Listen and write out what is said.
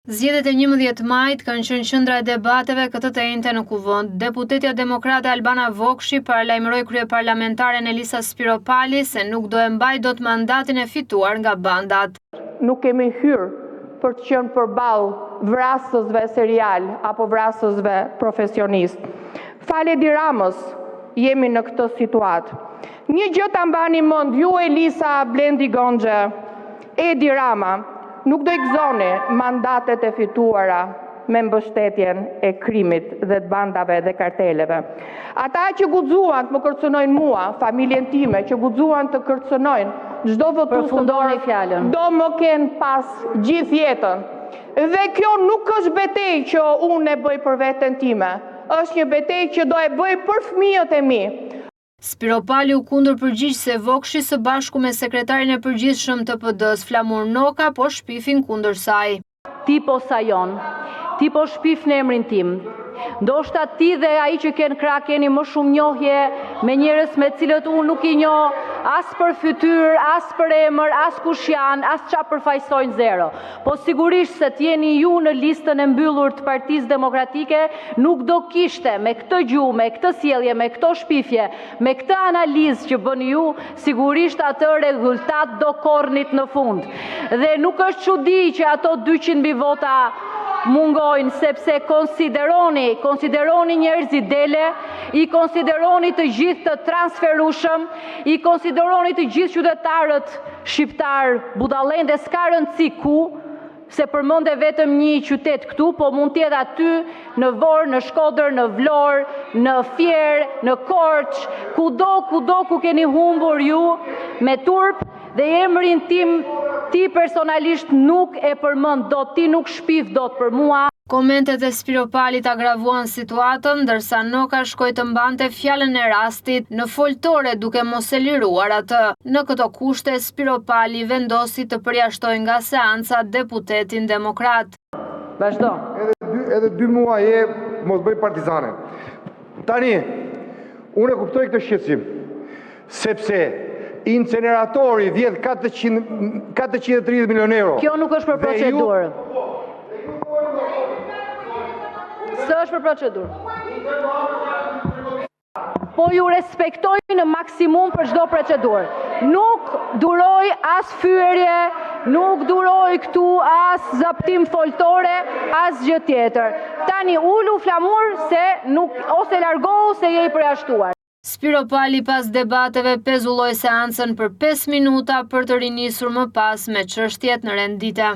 Zgjedhjet e 11 majit kanë qenë qendra e debateve këtë të enjte në Kuvend. Deputetja demokrate Albana Vokshi paralajmëroi kryeparlamentaren Elisa Spiropali se nuk do e mbajë dot mandatin e fituar nga bandat. Nuk kemi hyrë për të qenë përballë vrasësve serialë apo vrasësve profesionistë. Falë Edi Ramës jemi në këtë situatë. Një gjë ta mbani mend ju Elisa, Blendi Gonxhe, Edi Rama, nuk do i gëzoni mandatet e fituara me mbështetjen e krimit dhe të bandave dhe karteleve. Ata që guxuan të më kërcënojnë mua, familjen time, që guxuan të kërcënojnë çdo votues të fjalën. Do më kenë pas gjithë jetën. Dhe kjo nuk është betejë që unë e bëj për veten time, është një betejë që do e bëj për fëmijët e mi. Spiropali u kundërpërgjigj se Vokshi së bashku me sekretarin e përgjithshëm të PD-së, Flamur Noka, po shpifin kundër saj. Ti po sajon. Ti po shpif në emrin tim. Ndoshta ti dhe ai që ke në krah keni më shumë njohje me njerëz me të cilët unë nuk i njoh as për fytyrë, as për emër, as kush janë, as ça përfaqësojnë zero. Po sigurisht se të jeni ju në listën e mbyllur të Partisë Demokratike nuk do kishte me këtë gjuhë, me këtë sjellje, me këto shpifje, me këtë analizë që bëni ju, sigurisht atë rezultat do korrnit në fund. Dhe nuk është çudi që ato 200.000 vota mungojnë, sepse konsideroni, konsideroni njerëzit dele, i konsideroni të gjithë të transferueshëm, i konsideroni të gjithë qytetarët shqiptarë budallenj dhe s'ka rëndësi ku, se përmende vetëm një qytet këtu, po mund të jetë aty në Vorë, në Shkodër, në Vlorë, në Fier, në Korçë, kudo, kudo ku keni humbur ju me turp dhe emrin tim ti personalisht nuk e përmend dot, ti nuk shpif dot për mua. Komentet e Spiropalit agravuan situatën, ndërsa Noka shkoi të mbante fjalën e rastit në foltore duke mos e liruar atë. Në këto kushte, Spiropali vendosi të përjashtojë nga seanca deputetin demokrat. Vazhdo. Edhe dy, edhe dy muaj e mos bëj partizane. Tani, unë e kuptoj këtë shqetësim, sepse inceneratori vjedh 400, 430 milion euro. Kjo nuk është për procedurë. S'është për procedurë. Po ju respektoj në maksimum për çdo procedurë. Nuk duroj as fyerje, nuk duroj këtu as zaptim foltore, as gjë tjetër. Tani ulu Flamur se nuk ose largohu se je i përjashtuar. Spiropali pas debateve pezulloi seancën për 5 minuta për të rinisur më pas me çështjet në rend dite.